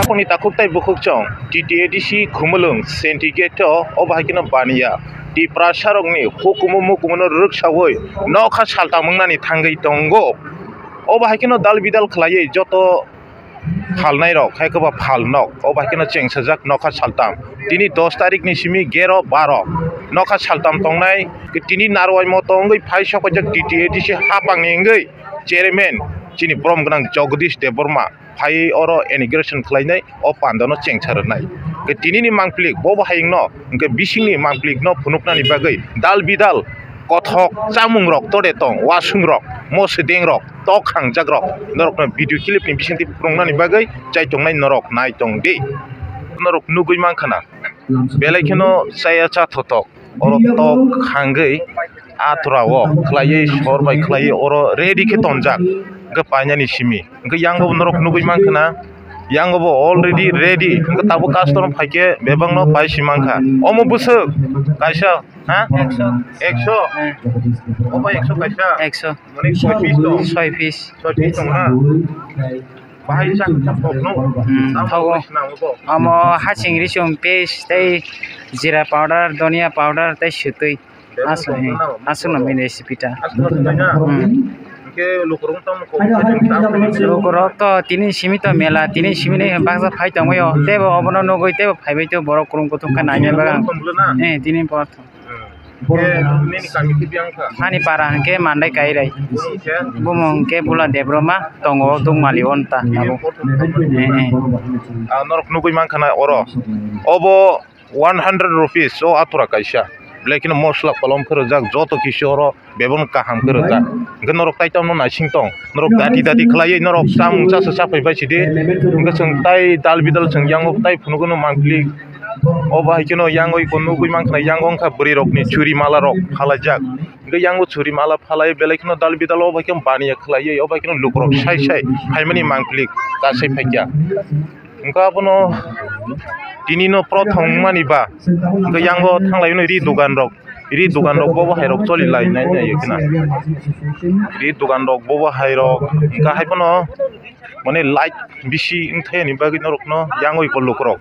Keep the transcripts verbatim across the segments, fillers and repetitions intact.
Aponi takhuk tai bukhuk chwng T T A D C Khumulwng Senti Gate o, obo hai kheno baniya Tiprasa rokni hukumu mukumu no rwksawi nokha saltam wngnani thangwi tongo. Obo hai kheno dal bidal khlaiwi joto phalnai rok hai kwba phalnok, obo hai kheno chengsajak nokha saltam. Tini dos tarikh ni simi gate o baro nokha saltam tongnai. Tini narwai moto wngwi phai sokojak T T A D C hapangni wngwi chairman chini borom gwnang Jagadish Debbarma phai oro inauguration khlainai, o pandano chengsa rwnai. Hwnkhe tinini mangplik bobo hayungno, hwnkhe bisingni mangplikno phunuknani bagwi dal bidal kothok chamung rok tode tong, wasung rok, mosedeng rok, tok hangjak rok, norokno video clip ni bisingtwi phunuknani bagwi chaitongnai norok nai tong di. Norok nugwi mankha na, belai kheno chaya cha thothok. Oro tok hangwi atura o khlaiwi sor bai khlaiwi oro ready khe tonjak, hwnkhe painani simi. Hwnkhe yango bo norok nugwi mankha na, yango bo already ready, hwnkhe tabuk customer phaikhe bebakno pai si mankha. Omo bwswk kaisa, ha? Ekso. Obo ekso kaisa? Ekso. Mane soi piece tong? Soi piece. Soi piece tong na? Bahai chak chak kok no. Hmm, tamo thogo. Sinang bo. Omo hasing risum paste tei jeera powder, dhania powder tei swtwi. Aswk, aswk no bini recipe ta. Aswk no bini na? Hmm. Hwnkhe lukurok tamo kok. Lukurok to tini simi to mela, tini simi ni baksa phai tongwi o. Tebo obono nugwi tebo phaibai to borok kwrwng kuthuk khe naina bagwi. Tini prothom. Eh, tini prothom. Hmm. Hwnkhe nini kami khe biyang kha? Ani para hwnkhe Mandai Kairai. Bumung khe? Bumung hwnkhe Bula Debbarma tongo o Dukmali o nta abo. Bini prothom tongmani. Eh, eh. Ah, norok nugwi mankha na oro. Obo one hundred rupees o atura kaisa. Belai kheno mosla kolom khe rwjak, joto kisu oro bebakno kaham khe rwjak. Hwnkhe norok tai tamo naising tong. Norok dati dati khlaiwi norok chamung chasa chapai bai sidi. Hwnkhe chwng tai dal bidal chwng yango tai phunukgwno mangpili. Obo hai kheno yango iko nugwi mankha, yango wngkha bwrwi rokni churi mala rok phalaijak. Hwnkhe yango churi mala phalai belai kheno dal bidal obo hai kheno baniya khlaiwi obo hai kheno lukurok sai sai phaimani mangpili kasai phaikha. Hwnkhe abono tini no prothom wngmani ba, hwnkhe yango thanglai hwnwi ri dogan rok, ri dogan rok bobo hai rok choli lai nai nai khna. Ri dogan rok bobo hai rok hwnkhe hai phano mane light bisi wngthai ni bagwi norok no yango iko lukurok,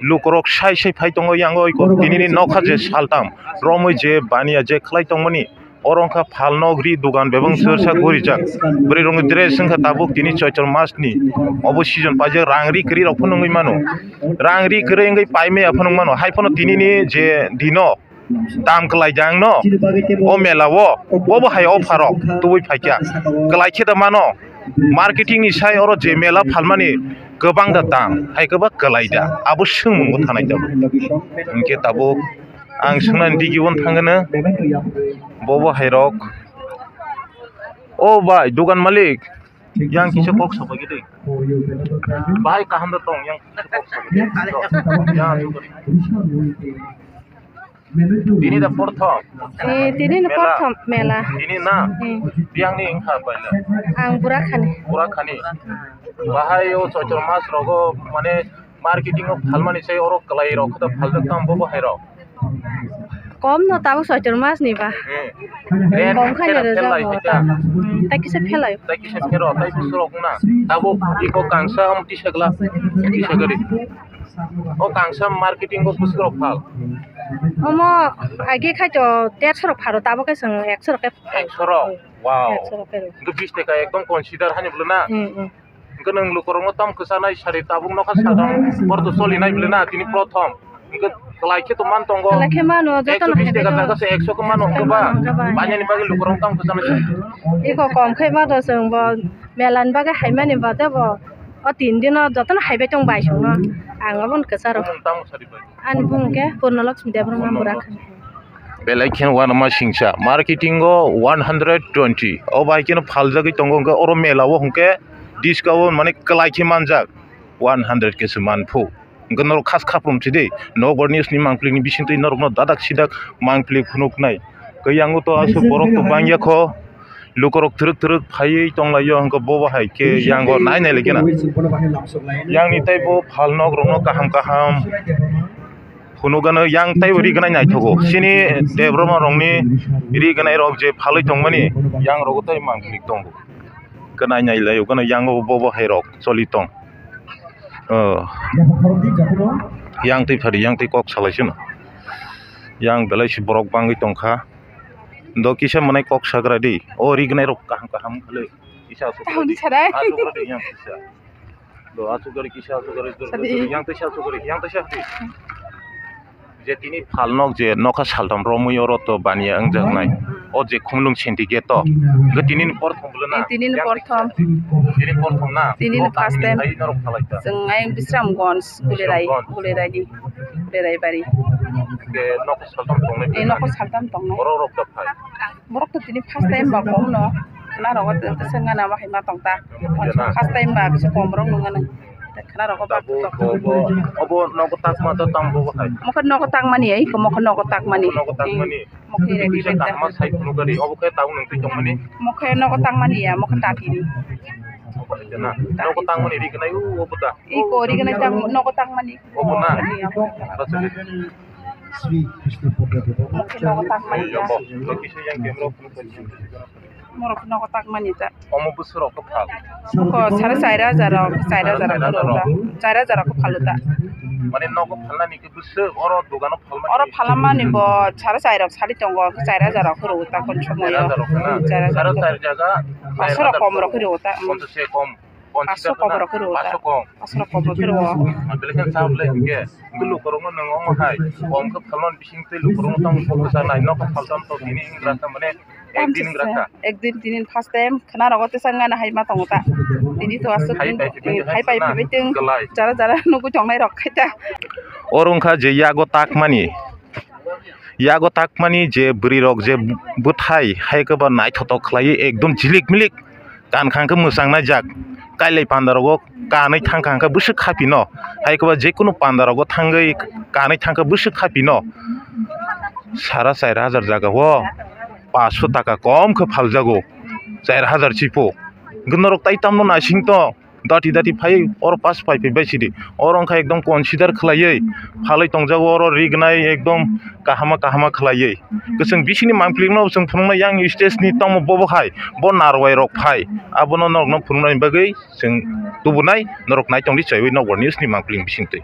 lukurok sai sai phai tongo yango iko tini ni nokha je saltam romwi je baniya je khlai tongmani. Oro wngkha phalnok, ri dogan bebak swrwngsa gorijak. Bwrwi rokni dress wngkha tabuk tini Choitor mas ni obo season paijak, rang ri kwrwi rok phano wngwi mano. Rang ri kwrwi wngwi paimaya phano wngmano. Hai phano tini ni je dino dam kwlai jang no o mela o, obo hai offer rok tubui phaikha. Kwlai khe da mano, marketing ni sai oro je mela phalmani kwbang da dam, hai kwbang kwlai da, abo swngmung bo thanai tabuk. Hwnkhe tabuk Ang swngnani digi bo thangkhe no bobo hai rok. O bai, dogan malik, yang kisa kok sabai gede. Bahai kaham da tong, yang kisa kok sabai gede. Yang dogan. Tini da porthom. Eh, tini ni mela. Porthom mela. Tini na? Eh. Yang ni wngkha bai na? Ang Burakhani. Burakhani. Bahai o Choitor mas rogo mane marketing o phalmani sai oro kwlai rok khe phaljak tamo bo hai rok. Kom no tabuk Choitor mas ni ba. Hmm. Kom khai no rwjak bo. Hmm, tai kisa phelai. Tai kisa phero, tai busu rok na. Tabuk iko kangsa am tisa gla. Tisa gari. O kangsa marketing o busu rok phal. Omo agi khai to derso rok pharo, tabuk khe chwng ekso rok khe phal. Ekso rok. Wow. Ekso rok phero. Hwnkhe bis taka ekdom consider hani bwlwi na. Hmm, hmm. Hwnkhe nwng lukurokno tamo kwchanai sari tabuk nokha sakang borok to cholinai bwlwi na tini prothom. Hwnkhe kwlai khe to man tongo. Kwlai khe mano, jotono ekso bis taka jaga se ekso khe mano hwnkhe ba. Hwnkhe ba. Banyani bagwi lukurokno tamo kwchanai sari. Eko kom khe mano chwng bo mela ni bagwi haimani ba tei bo o tin dino jotono haibai tong bai songno. Ang obono kwcharo. Bumung tamo sari bai? Ani bumung khe Purna Lakshmi Debbarma Burakhani. Belai khe uanama singsa, marketing o one hundred twenty, o bai kheno phaljagwi tongo, hwnkhe oro mela o hwnkhe discount mane kwlai khe manjak, one hundred khe se manphu. Hwnkhe norok khas khaprum sidi, Nokbar News ni mangpili ni bisingtwi norokno dadak sidak mangpili phunuknai. Khe yango to aswk borok to bangya kho. Lukurok twrwk twrwk phaiwi tonglaio, hwnkhe bobo hai khe yango nai nai lai gana. Yang ni tei bo phalnok rokno kaham kaham phunukgano, yang tei bo rignai naithogo. Chini Debbarma rokni rignai rok je phalwi tongmani, yang rogo tei mangpili tongo. Gwnai nai lai gano, yango bobo hai rok choli tong. Oh. Yang twi phari, yang twi kok salai sino. Yang belai si borok bangwi tongkha. Do kisa mwnai kok sagra di. O rignai rok kaham kaham khwlwi. Kisa asuk Tahun di sarai. Asuk di yang kisa. Do asuk gari kisa asuk gari dur Sadi. Dur yang kisa asuk gari yang kisa di. Je tini phalnok je nokha saltam romwi oro to baniya wngjaknai. O je khumlung senti gate to. Ge tini ni porthom bolo na. Tini ni porthom. Tini porthom na. Tini ni first time. Hai norok khalai ta. Chwng ai Bisramganj, Gulirai, Bisramganj. Gulirai di. Gulirai bari. Ge nokha saltam tongnai. Ni nokha saltam tongnai. Borok rok ta phai. Borok to tini first time ba kom no. Khna rogo tesa ngana bahai ma tong ta. First time ba bisi kom rok nung nang. Khna rogo ba. Obo nogo takma to tamo bo hai. Mokhe nogo takmani ai, mokhe nogo takmani. Nogo takmani. Mokhe ready benta. Kahama sai phunu gari, obo khe tamo nung twi tongmani. Mokhe nogo takmani ya, mokhe tatini. Nogo takmani ri khnai u obo da. Iko ri khnai tamo nogo takmani. Obo na. Mokhe nogo takmani ya. Morok nogo takmani ta. Omo bwswk rok khe phal. Ko sare char hajar rok, char hajar rok phal ta. Char hajar rok phal ta. Mane nogo phalnani khe bwswk oro dogano phalmani. Oro phalmani bo sare char rok sari tongo, char hajar rok phuru ta kon somoyo. Char hajar rok na. Char hajar. Sare char jaga. Pasho rok kom rok phuru ta. Ponchash se kom. Pasho kom rok phuru ta. Pasho kom. Pasho rok kom rok phuru. Belai khe chap le hingke. Tulu korokno nang omo hai. Kom khe phalmani bising tei lukurok tong kok sa nai nok phaltam to tini ingra sa mane. Ekdin wngkha. Ekdin tinin first time khna rogo tesa ngana hai ma tongo ta. Tini to aswk hai pai phaibai tong. Jara jara nugui tongnai rok khai ta. Oro wngkha je yago takmani. Yago takmani je bwrwi rok je bwthai hai khe ba naithotok khlaiwi ekdom jilik milik. Kan khang khe mwchang nai jak. Kailai panda rogo kanwi thang khang khe bwswk khaphino. Hai khe ba jekunu panda rogo thangwi kanwi thang khe bwswk khaphino. Sara char hajar jaga o. Paso taka kom khe phaljago, char hajar chipo. Norok tai tamno naising to, dati dati phai oro pas phai phai bai sidi. Oro wngkha ekdom consider khlaiwi phalwi tongjago, oro rignai ekdom kahama kahama khlaiwi. Kwchwng bisingni mangpili no chwng phunuknai yang stage ni tongmo bobo hai, bo narwai rok phai. Abono norokno phunuknani bagwi chwng tubunai, norok naitongdi chaiwi nokbar news ni mangpili bisingtwi.